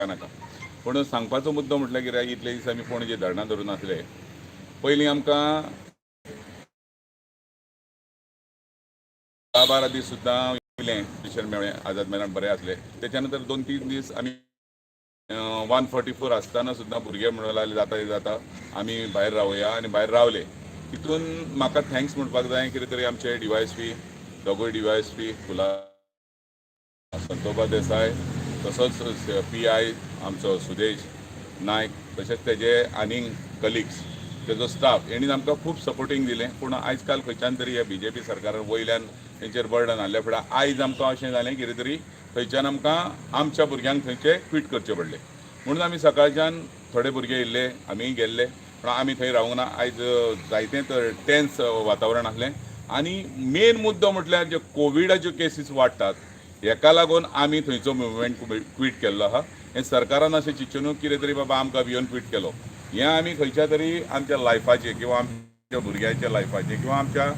नाका. पूण सांगपाचो मुद्दो म्हटल्यार कितें, इतले दीस आमी पणजे धरणां धरून आसले. पयलीं आमकां 10-12 दीस सुद्दां येयलें, स्टेशन मेळ्ळें, आझाद मैदान बरें आसलें. तेच्या नंतर 2-3 दीस आमी 144 आसतना सुद्दां भुरगे म्हणूंक लागले जाता जाता आमी भायर रावया, आनी भायर रावले. तितून म्हाका thanks म्हणपाक जाय कितें तरी आमचे डीवायएसपी, दोगूय डीवायएसपी फुला संतोबा देसाय, तसोच पीआय आमचो सुदेश नायक, तशेंच तेजे आनीक कलिग्स, तेजो स्टाफ, हेणी आमकां खूब सपोर्टींग दिलें. पूण आयज काल खंयच्यान तरी ह्या बीजेपी सरकारान वयल्यान तेंचेर बर्डन हाडल्या फुडें आयज आमकां अशें जालें कितें तरी थंयच्यान आमकां आमच्या भुरग्यांक थंयचे क्वीट करचे पडले. म्हणून आमी सकाळच्यान थोडे भुरगे येयल्ले, आमी गेल्ले, पूण आमी थंय रावूंक ना. आयज जायतें तर टेन्स वातावरण आसलें. आनी मेन मुद्दो म्हटल्यार जे कोविडाच्यो केसीस वाडटात, हेका लागून आमी थंयचो मुवमेंट क्वीट केल्लो आहा. हें सरकारान अशें चिंतचें न्हू कितें तरी बाबा आमकां भियोन क्वीट केलो. हें आमी खंयच्या तरी आमच्या लायफाचेर किंवा आमच्या भुरग्यांच्या लायफाचेर किंवा आमच्या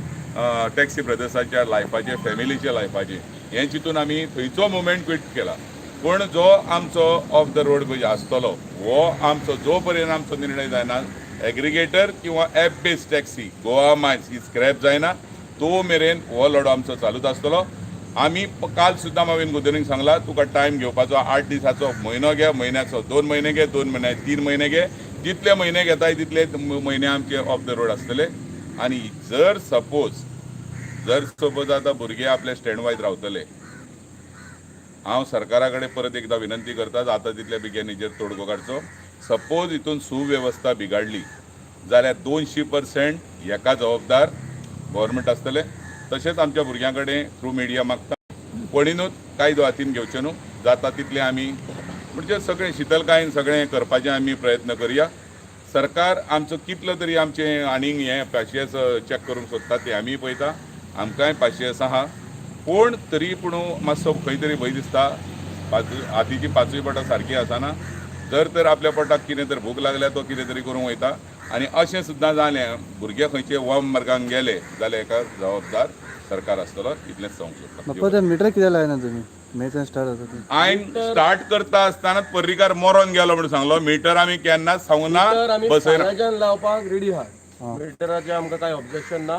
टॅक्सी ब्रदर्साच्या लायफाचेर, फॅमिलीच्या लायफाचेर हें चिंतून आमी थंयचो मुवमेंट क्वीट केला. पूण जो आमचो ऑफ the road पळय आसतलो, हो आमचो जो पर्यंत आमचो निर्णय जायना, एग्रिगेटर किंवा app based taxi Goa miles ही स्क्रॅप जायना, तो मेरेन हो लढो आमचो चालूच आसतलो. आमी काल सुद्दां मावीन गुदिन्होक सांगला, तुका टायम घेवपाचो 8 दिसाचो, म्हयनो घे, म्हयन्याचो 2 म्हयने घे, 2 म्हयने, 3 म्हयने घे, जितले म्हयने घेताय तितले म्हयने आमचे ऑफ the road आसतले. आनी जर सपोज आतां भुरगे आपले स्टँड वायज रावतले, हांव सरकारा कडेन परत एकदां विनंती करता, जाता तितल्या बेगीन हेजेर तोडगो काडचो. सपोज हितून सुवेवस्था बिगाडली जाल्यार 200% हेका जबाबदार गव्हर्मेंट आसतलें. तशेंच आमच्या भुरग्यां कडेन थ्रू मिडिया मागता, कोणीनूच कायदो हातीन घेवचें न्हू. जाता तितलें आमी म्हणजे सगळें शितलकायेन सगळें करपाचें आमी प्रयत्न करया. सरकार आमचो कितलो तरी आमचें आनीक हें पाशियेस चॅक करूंक सोदता तें आमी पळयता. आमकांय पाशियेस आहा, पूण तरी पूण मातसो खंय तरी भंय दिसता. हातीची पांचूय बोटां सारकी आसना. जर तर आपल्या पोटाक कितें तर भूक लागल्या, तो कितें तरी करूंक वयता. आनी अशें सुद्दां जालें, भुरगे खंयचे वम मार्गान गेले जाल्यार हेका जबाबदार सरकार आसतलो, इतलेंच सांगूंक सोदता. बाप्पा, ते मिटर कित्याक लायना तुमी? मेच्यान स्टार्ट जाता ते. हांवें स्टार्ट करता आसतना पर्रीकार मरोन गेलो म्हणून सांगलो. मिटर आमी केन्नाच सांगूना. मिटर आमी बसयना. फाल्यांच्यान लावपाक रेडी आहा. मिटराचें आमकां कांय ऑब्जेक्शन ना.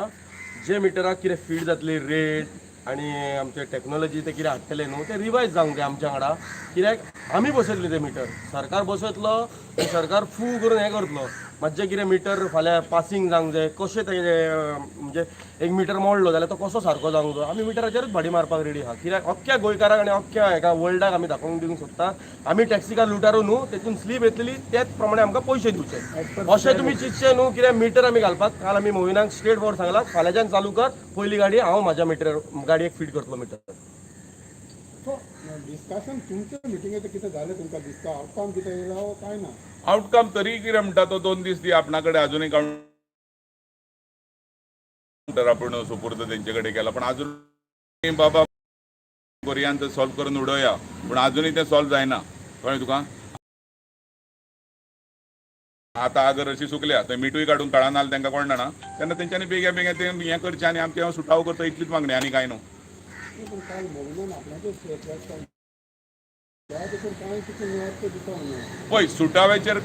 जे मिटराक कितें फीड जातली रेट आनी आमचे टॅक्नोलॉजी ते कितें हाडटले न्हू, ते रिवायज जावंक जाय आमच्या वांगडा. कित्याक आमी बसयतली ते मिटर, सरकार बसयतलो आनी सरकार फू करून हें करतलो. मातशें कितें मिटर फाल्यां पासींग जावंक जाय, कशें तेजें, म्हणजे एक मिटर मोडलो जाल्यार तो कसो सारको जावंक जाय. आमी मिटराचेरूच भाडी मारपाक रेडी आहा, कित्याक अख्ख्या गोंयकाराक आनी अख्ख्या हेका वर्ल्डाक आमी दाखोवंक दिवंक सोदता, आमी टॅक्सीकार लुटारू न्हू. तेतून स्लीप येतली त्याच प्रमाणे आमकां पयशे दिवचे, अशें तुमी चिंतचें न्हू. कित्याक मिटर आमी घालपाक काल आमी मोविनाक स्ट्रेट फॉरवर्ड सांगला, फाल्यांच्यान चालू कर पयली गाडी, हांव म्हाज्या मिटर गाडयेक फीट करतलो मिटर. सो डिस्कशन तुमच्या मिटिंगेचें कितें जालें तुमकां दिसता? आउटकम कितें येयला वो काय ना? आउटकम तरी कितें म्हणटा, तो 2 दीस दी. आपणा कडेन अजूनय कावंटर आपूण सुपूर्द तेंचे कडेन केला, पण अजून बाबा कोरियान ते सॉल्व करून उडोवया, पूण अजूनय तें सॉल्व जायना. कळ्ळें तुका? आतां आगर अशी सुकल्या, थंय मिठूय काडूंक कळना जाल्यार तांकां कोण जाणा. तेन्ना तेंच्यांनी बेगीन बेगीन तें हें करचें आनी आमचें सुटावो करचो, इतलीच मागणी, आनी कांय न्हू. पूण काल मोविनान आपणाचेच प्रेस त्या तितून कांय कितें मेळत तें दिसना. पळय, सुटाव्याचेर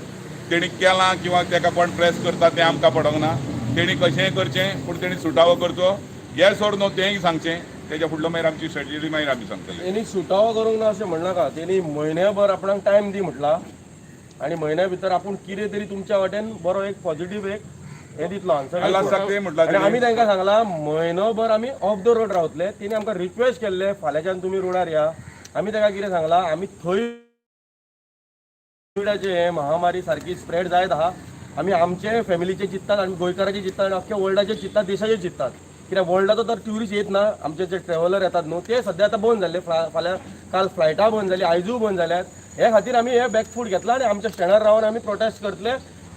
तेणी केलां किंवा ताका कोण प्रेस करता तें आमकां पडोंक ना. तेणी कशेंय करचें, पूण तेणी सुटावो करचो. येस ओर नो तेंय सांगचें. तेच्या फुडलो मागीर आमची स्ट्रेटजी मागीर आमी सांगतले. तेणी सुटावो करूंक ना अशें म्हणनाका. तेणी म्हयन्याभर आपणाक टायम दी म्हटला आनी म्हयन्या भितर आपूण कितें तरी तुमच्या वाटेन बरो एक पॉझिटीव एक हें दितलो, आन्सर. लास्टाक तें म्हटलां. आनी आमी तांकां सांगलां, म्हयनोभर आमी ऑफ the road रावतले. तेणी आमकां रिक्वेस्ट केल्ले, फाल्यांच्यान तुमी रोडार या. आमी ताका कितें सांगलां, आमी थंय कोविडाचे हे महामारी सारकी स्प्रेड जायत आहा, आमी आमचे फॅमिलीचे चिंततात आनी गोंयकाराचे चिंततात आनी अख्ख्या वर्ल्डाचे चिंततात, देशाचे चिंततात. कित्याक वर्ल्डाचो तर ट्युरिस्ट येत ना. आमचे जे ट्रॅव्हलर येतात न्हू, ते सद्या आतां बंद जाल्ले. फाल्यां काल फ्लायटां बंद जाली, आयजूय बंद जाल्यात. हे खातीर आमी हे बॅकफूट घेतला आनी आमच्या स्टँडार रावन आमी प्रोटेस्ट करतले.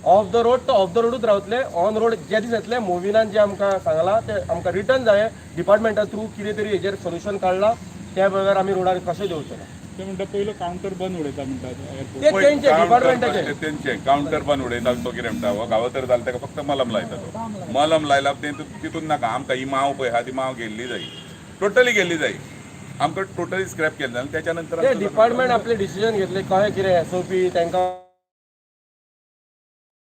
ऑफ the road तो ऑफ the रोडूच रावतले. ऑन रोड जे दीस येतले, मोविनान जे आमकां सांगलां ते आमकां रिटर्न जाय. डिपार्टमेंटा थ्रू कितें तरी हेजेर सोल्युशन काडलां, त्या बगर आमी रोडार कशें देंवचे ना. ते म्हणटा पयलो कावंटर बंद उडयता म्हणटात एअरपोर्ट. ते तेंचे डिपार्टमेंटाचे. तेंचे कावंटर बंद उडयता. तो कितें म्हणटा, हो गांवतर जालें, ताका फक्त मलम लायता. तो मलम लायला तें तितून नाका आमकां. ही माव पळय आहा, ती माव गेल्ली जाय, टोटली गेल्ली जाय. आमकां टोटली स्क्रॅप केलें आनी त्याच्या नंतर ते डिपार्टमेंट आपले डिसिजन घेतले कशें कितें एसओपी तांकां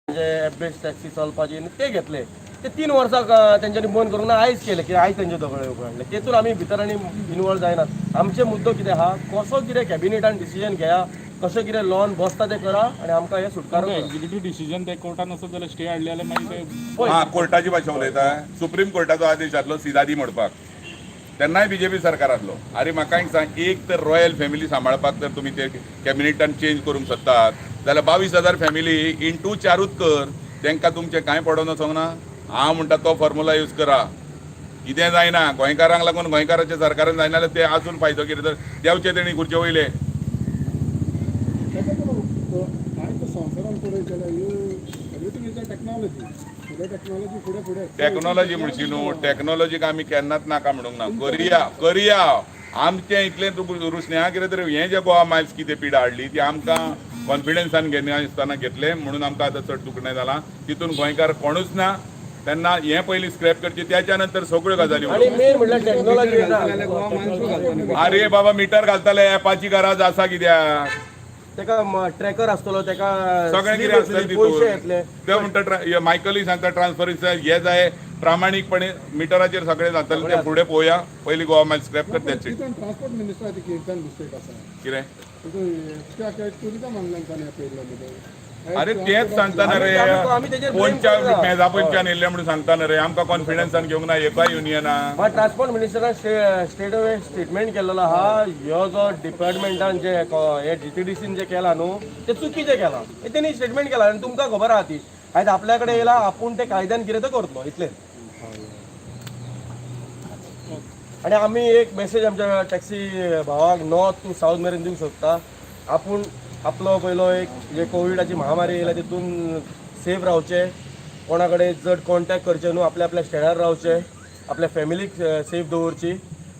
म्हणजे एप बेज टॅक्सी चलपाची न्ही ते घेतले. ते 3 वर्सां तेंच्यांनी बंद करूंक ना, आयज केले कित्याक आयज तेंचे दोळे उगडले. तेतून आमी भितर आनी इनवॉल्व जायनात. आमचे मुद्दो कितें आहा, कसो कितें कॅबिनेटान डिसिजन घेया, कशें कितें लॉन बसता तें करा आनी आमकां हें सुटकारो करा. एक्झिक्युटीव डिसिजन ते कोर्टान वचत जाल्यार स्टे हाडली जाल्यार मागीर ते पळय. हा, कोर्टाची भाशा उलयता. सुप्रीम कोर्टाचो आदेश आसलो सिदादी मोडपाक, तेन्नाय बीजेपी सरकार आसलो. अरे म्हाका एक सांग, एक तर रॉयल फॅमिली सांबाळपाक जर तुमी ते कॅबिनेटान चेंज करूंक सोदतात जाल्यार 22,000 फॅमिली इंटू चारूच कर, तांकां तुमचें कांय पडोन वचोंक ना. हांव म्हणटा तो फॉर्मुला यूज करा, कितें जायना. गोंयकारांक लागून गोंयकाराच्या सरकारान जायना जाल्यार ते अजून फायदो कितें तर देंवचे तेणी खुर्चे वयले. ताका तो आयज संवसारान पळयत जाल्यार you everything is a technology. फुडें टॅक्नॉलॉजी फुडें फुडें. टॅक्नॉलॉजी म्हणशी न्हू, टॅक्नॉलॉजीक आमी केन्नाच नाका म्हणूंक ना. करया करया, आमचें इतलें तुका रुसण्या कितें तरी हें जें गोवा मायल्स कितें पिडा हाडली ती आमकां कॉन्फिडन्सान घेनासतना घेतलें म्हणून आमकां आतां चड दुखणें जालां. तितून गोंयकार कोणूच ना. तेन्ना हें पयलीं स्क्रॅप करचें, त्याच्या नंतर सगळ्यो गजाली आनी उलोवप. मेन म्हणल्यार टॅक्नॉलॉजी ना. अरे बाबा, मिटर घालतले एपाची गरज आसा कित्याक? तेका ट्रॅकर आसतलो, तेका सगळें slip कितें आसतलें येतली, पयशे तितून. येतले. ते म्हणटा, मायकलूय सांगता ट्रान्सफर हे जाय, प्रामाणीकपणे मिटराचेर सगळें जातलें तें फुडें पळोवया. पयलीं गोवा मायल्स स्क्रॅप कर, that's it. तितून ट्रान्सपोर्ट मिनिस्टराची किर्तन मिस्टेक आसा. कितें? तितून कित्याक टुरिजम आणल्यान पयलो न्ही. अरे तेच सांगता ना रे. आमी तेजेर blame कोणच्या करना. मेजा पयच्यान येयल्ले म्हणून सांगता ना रे. आमकां कॉन्फिडन्सान घेवंक ना एकाय युनियना. मात ट्रान्सपोर्ट मिनिस्टरान स्टेट अवे स्टेटमेंट केलेलो आहा, ह्यो जो डिपार्टमेंटान जे हे डीटीडीसीन जे केला न्हू ते चुकीचें केलां हें तेणी स्टेटमेंट केलां आनी तुमकां खबर आहा ती. आयज आपल्या कडेन येयला, आपूण ते कायद्यान कितें तें करतलो इतलें. आनी आमी एक मेसेज आमच्या टॅक्सी भावाक नॉर्थ टू सावथ मेरेन दिवंक सोदता, आपूण आपलो पयलो एक जे कोविडाची महामारी येयल्या तितून सेफ रावचें, कोणा कडेन चड कॉन्टेक्ट करचें न्हू, आपल्या आपल्या स्टँडार रावचें, आपल्या फॅमिलीक सेफ दवरची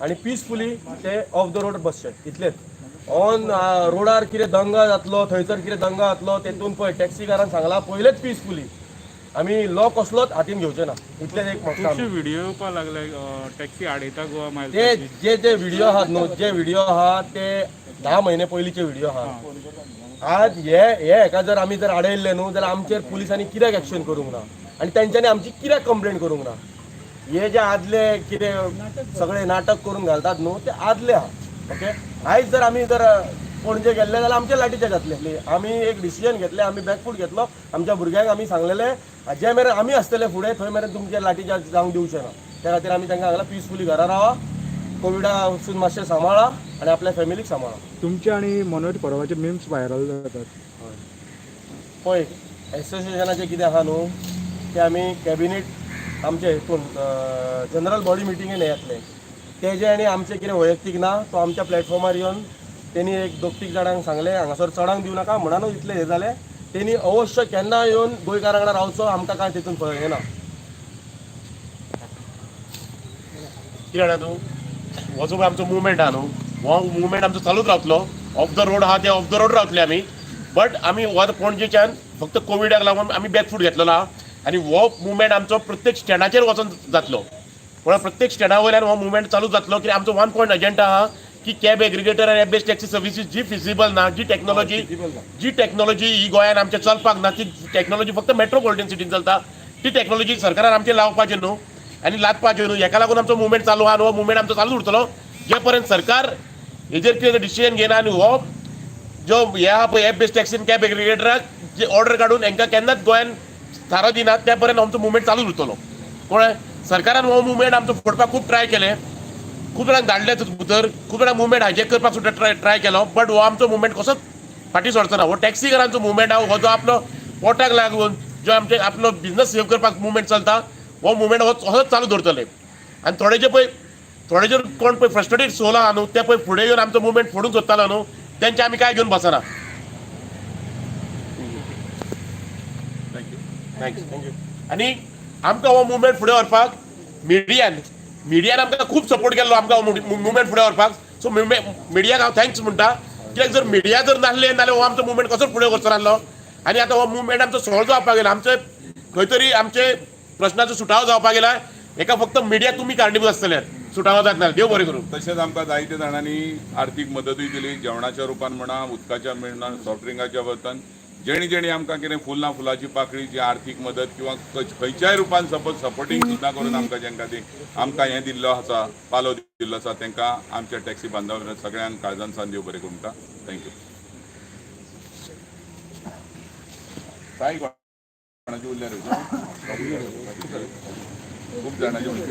आनी पिसफुली ते ऑफ the road बसचे इतलेंच. ऑन रोडार कितें दंगा जातलो, थंयसर कितें दंगा जातलो तेतून पळय टॅक्सीकारान सांगलां पयलेच पिसफुली आमी लॉ कसलोच हातीन घेवचे ना, इतलेंच एक म्हाका. खुबशे व्हिडिओ येवपाक लागले, टॅक्सी आडयता गोवा ते मायल्स. जे जे व्हिडिओ आहात न्हू, जे व्हिडिओ आहात ते 10 म्हयने पयलींचे व्हिडिओ आहात. आज हे हे हेका जर आमी जर आडयल्ले न्हू जाल्यार आमचेर पुलिसांनी कित्याक एक्शन करूंक ना आनी तेंच्यांनी आमची कित्याक कंप्लेन करूंक ना? हे जे आदले कितें सगळे नाटक करून घालतात न्हू ते आदले आहा. ओके, आयज जर आमी जर पणजे गेल्ले जाल्यार आमचे लाठीचार्ज जातले. आमी एक डिसिजन घेतले, आमी बॅकफूट घेतलो. आमच्या भुरग्यांक आमी सांगलेले, जे मेरेन आमी आसतले फुडें थंय मेरेन तुमचे लाठीचार्ज जावंक दिवचे ना. त्या खातीर आमी तांकां सांगलां पिसफुली घरा रावा, कोविडासून मातशें सांबाळा आनी आपल्या फॅमिलीक सांबाळा. तुमचे आणि मनोज परबाचे मिम्स व्हायरल जातात. पळय, एसोसिएशनाचें कितें आहा न्हू तें आमी कॅबिनेट आमचे हितून जनरल बॉडी मिटिंगेन येतलें तेजें आनी आमचें कितें वैयक्तीक ना. तो आमच्या प्लॅटफॉर्मार येवन तेणी एक दोग तीग जाणांक सांगलें हांगासर चडांक दिवं नाका म्हणून इतलें हें जालें. तेणी अवश्य केन्ना येवन गोंयकारां वांगडा रावचो, आमकां कांय तितून हें ना. कितें जाणा तूं, हो जो आमचो मुवमेंट आहा न्हू, हो मुवमेंट आमचो चालूच रावतलो. ऑफ the road आहा ते ऑफ the road रावतले आमी, बट आमी हो आतां पणजेच्यान फक्त कोविडाक लागून आमी बॅकफूट घेतलेलो आहा आनी हो मुवमेंट आमचो प्रत्येक स्टँडाचेर वचोन जातलो. पूण प्रत्येक स्टँडा वयल्यान हो मुवमेंट चालू जातलो, कित्याक आमचो वन पॉयंट एजेंडा आहा की कॅब एग्रिगेटर आनी एप बेस्ड टॅक्सी सर्विसीस जी फिजिबल ना, जी टॅक्नॉलॉजी ही गोंयान आमच्या चलपाक ना, ती टॅक्नॉलॉजी फक्त मेट्रोपॉलिटन सिटीन चलता. ती टॅक्नॉलॉजी सरकारान आमचेर लावपाचें न्हू आनी लादपाचें न्हू. हेका लागून आमचो मुवमेंट चालू आहा आनी हो मुवमेंट आमचो चालू उरतलो जे पर्यंत सरकार हेजेर कितें डिसिजन घेयना आनी हो जो हे आहा पळय एप बेस्ड टॅक्सी आनी कॅब एग्रिगेटराक जे ऑर्डर काडून हेंकां केन्नाच गोंयान थारो दिना, त्या पर्यंत आमचो मुवमेंट चालूच उरतलो. कळ्ळें? सरकारान हो मुवमेंट आमचो फोडपाक खूब ट्राय केलें, खूब जाणांक धाडले भितर, खूब जाणांक मुवमेंट हायजॅक करपाक सुद्दां ट्राय ट्राय केलो, बट हो आमचो मुवमेंट कसोच फाटीं सरचो ना. हो टॅक्सीकारांचो मुवमेंट आहा. हो जो आपलो पोटाक लागून जो आमचे आपलो बिजनस सेव करपाक मुवमेंट चलता, हो मुवमेंट हो असोच चालू दवरतले. आनी थोडे जे पळय, थोडे जर कोण पळय फ्रस्ट्रेटेड सोल आहा न्हू, ते पळय फुडें येवन आमचो मुवमेंट फोडूंक सोदतालो न्हू, तेंचे आमी काय घेवन बसना. Thank you. Thanks, thank you. आनी आमकां हो मुवमेंट फुडें व्हरपाक मिडियान आमकां खूब सपोर्ट केल्लो आमकां हो मुवमेंट फुडें व्हरपाक. सो मिडियाक हांव thanks म्हणटा, कित्याक जर मिडिया जर नासले जाल्यार हो आमचो मुवमेंट कसो फुडें वचचो नासलो. आनी आतां हो मुवमेंट आमचो सोल्व जावपाक गेला, आमचे खंय तरी आमचे प्रश्नाचो सुटावो जावपाक गेला, हेका फक्त मिडिया तुमी कारणीभूत आसतले. सुटावो जातना. देव बरें करूं. तशेंच आमकां जायते जाणांनी आर्थीक मदतूय दिली, जेवणाच्या रुपान म्हणा, उदकाच्या म्हणा, सॉफ्ट ड्रिंकाच्या वतान, जेणी जेणी आमकां कितें फुलां फुलाची पाकळी जी आर्थीक मदत किंवा खंयच्याय रुपान सपोज सपोर्टींग सुद्दां करून आमकां जेंकां ती आमकां हें दिल्लो आसा, पालो दिल्लो आसा, तांकां आमच्या टॅक्सी बांधवां सगळ्यांक काळजान सावन देव बरें करूं म्हणटा. Thank you. काय कोणाची उरल्या रे? खूब जाणांची उरल्या.